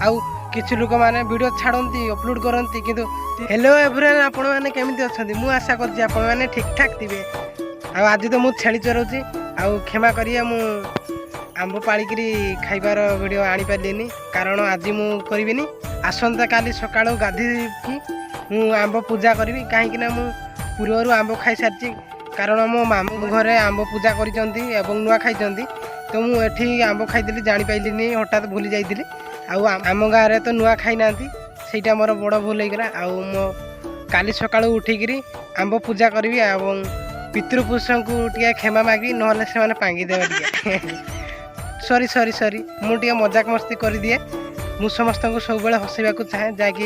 ଆଉ କିଛି ଲୋକମାନେ ଭିଡ଼ିଓ ଛାଡ଼ନ୍ତି, ଅପଲୋଡ଼ କରନ୍ତି କିନ୍ତୁ। ହ୍ୟାଲୋ ଏଭ୍ରିୱାନ୍, ଆପଣମାନେ କେମିତି ଅଛନ୍ତି? ମୁଁ ଆଶା କରୁଛି ଆପଣମାନେ ଠିକ୍ଠାକ୍ ଥିବେ। ଆଉ ଆଜି ତ ମୁଁ ଛେଳି ଚରାଉଛି। ଆଉ କ୍ଷମା କରିବେ, ମୁଁ ଆମ୍ବ ପାଳିକିରି ଖାଇବାର ଭିଡ଼ିଓ ଆଣିପାରିଲିନି, କାରଣ ଆଜି ମୁଁ କରିବିନି। ଆସନ୍ତାକାଲି ସକାଳୁ ଗାଧୋଇକି ମୁଁ ଆମ୍ବ ପୂଜା କରିବି, କାହିଁକିନା ମୁଁ ପୂର୍ବରୁ ଆମ୍ବ ଖାଇସାରିଛି। କାରଣ ମୋ ମାମୁଁ ଘରେ ଆମ୍ବ ପୂଜା କରିଛନ୍ତି ଏବଂ ନୂଆ ଖାଇଛନ୍ତି। ତ ମୁଁ ଏଠି ଆମ୍ବ ଖାଇଥିଲି, ଜାଣିପାରିଲିନି, ହଠାତ୍ ଭୁଲି ଯାଇଥିଲି। ଆଉ ଆମ ଗାଁରେ ତ ନୂଆ ଖାଇନାହାନ୍ତି, ସେଇଟା ମୋର ବଡ଼ ଭୁଲ ହେଇଗଲା। ଆଉ ମୋ କାଲି ସକାଳୁ ଉଠିକିରି ଆମ୍ବ ପୂଜା କରିବି ଏବଂ ପିତୃପୁରୁଷଙ୍କୁ ଟିକେ କ୍ଷମା ମାଗିବି, ନହେଲେ ସେମାନେ ପାଙ୍ଗିଦେବେ ଟିକେ। ସରି, ସରି, ସରି, ମୁଁ ଟିକେ ମଜାକ ମସ୍ତି କରିଦିଏ। ମୁଁ ସମସ୍ତଙ୍କୁ ସବୁବେଳେ ହସେଇବାକୁ ଚାହେଁ, ଯାହାକି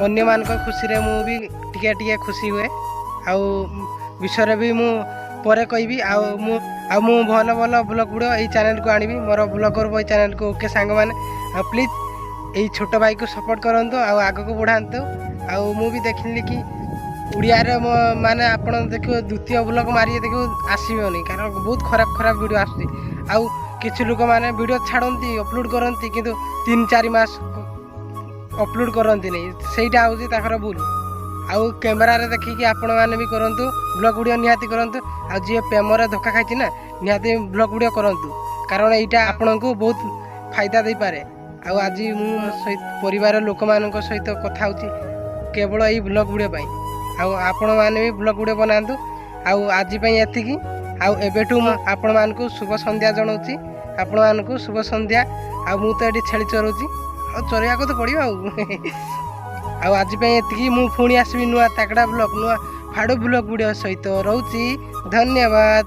ଅନ୍ୟମାନଙ୍କ ଖୁସିରେ ମୁଁ ବି ଟିକେ ଟିକେ ଖୁସି ହୁଏ। ଆଉ ବିଷୟରେ ବି ମୁଁ ପରେ କହିବି। ଆଉ ମୁଁ ଭଲ ଭଲ ବ୍ଲଗ୍ ଭିଡ଼ିଓ ଏଇ ଚ୍ୟାନେଲକୁ ଆଣିବି, ମୋର ବ୍ଲଗର ବୟ ଚ୍ୟାନେଲକୁ। ଓକେ ସାଙ୍ଗମାନେ, ଆଉ ପ୍ଲିଜ୍ ଏଇ ଛୋଟ ଭାଇକୁ ସପୋର୍ଟ କରନ୍ତୁ ଆଉ ଆଗକୁ ବଢ଼ାନ୍ତୁ। ଆଉ ମୁଁ ବି ଦେଖିଲି କି ଓଡ଼ିଆରେ ମୋ ମାନେ ଆପଣ ଦେଖିବ, ଦ୍ୱିତୀୟ ବ୍ଲଗ୍ ମାରିକି ଦେଖିବ, ଆସିବନି, କାରଣ ବହୁତ ଖରାପ ଖରାପ ଭିଡ଼ିଓ ଆସୁଛି। ଆଉ କିଛି ଲୋକମାନେ ଭିଡ଼ିଓ ଛାଡ଼ନ୍ତି, ଅପଲୋଡ଼ କରନ୍ତି, କିନ୍ତୁ 3-4 ମାସ ଅପଲୋଡ଼ କରନ୍ତିନି। ସେଇଟା ହେଉଛି ତାଙ୍କର ଭୁଲ। ଆଉ କ୍ୟାମେରାରେ ଦେଖିକି ଆପଣମାନେ ବି କରନ୍ତୁ, ବ୍ଲଗ୍ ଭିଡ଼ିଓ ନିହାତି କରନ୍ତୁ। ଆଉ ଯିଏ ପ୍ରେମରେ ଧୋକା ଖାଇଛି ନା, ନିହାତି ବ୍ଲଗ୍ ଭିଡ଼ିଓ କରନ୍ତୁ, କାରଣ ଏଇଟା ଆପଣଙ୍କୁ ବହୁତ ଫାଇଦା ଦେଇପାରେ। ଆଉ ଆଜି ମୁଁ ମୋ ସହିତ ପରିବାର ଲୋକମାନଙ୍କ ସହିତ କଥା ହେଉଛି କେବଳ ଏଇ ବ୍ଲଗ୍ ଭିଡ଼ିଓ ପାଇଁ। ଆଉ ଆପଣମାନେ ବି ବ୍ଲଗ୍ ଭିଡ଼ିଓ ବନାନ୍ତୁ। ଆଉ ଆଜି ପାଇଁ ଏତିକି। ଆଉ ଏବେଠୁ ମୁଁ ଆପଣମାନଙ୍କୁ ଶୁଭ ସନ୍ଧ୍ୟା ଜଣାଉଛି। ଆପଣମାନଙ୍କୁ ଶୁଭ ସନ୍ଧ୍ୟା। ଆଉ ମୁଁ ତ ଏଠି ଛେଳି ଚରାଉଛି, ଆଉ ଚରେଇବାକୁ ତ ପଡ଼ିବ। ଆଉ ଆଉ ଆଜି ପାଇଁ ଏତିକି। ମୁଁ ପୁଣି ଆସିବି ନୂଆ ତାଗଡ଼ା ବ୍ଲଗ୍, ନୂଆ ଫାଡ଼ୁ ବ୍ଲଗ୍ ଭିଡ଼ିଓ ସହିତ। ରହୁଛି, ଧନ୍ୟବାଦ।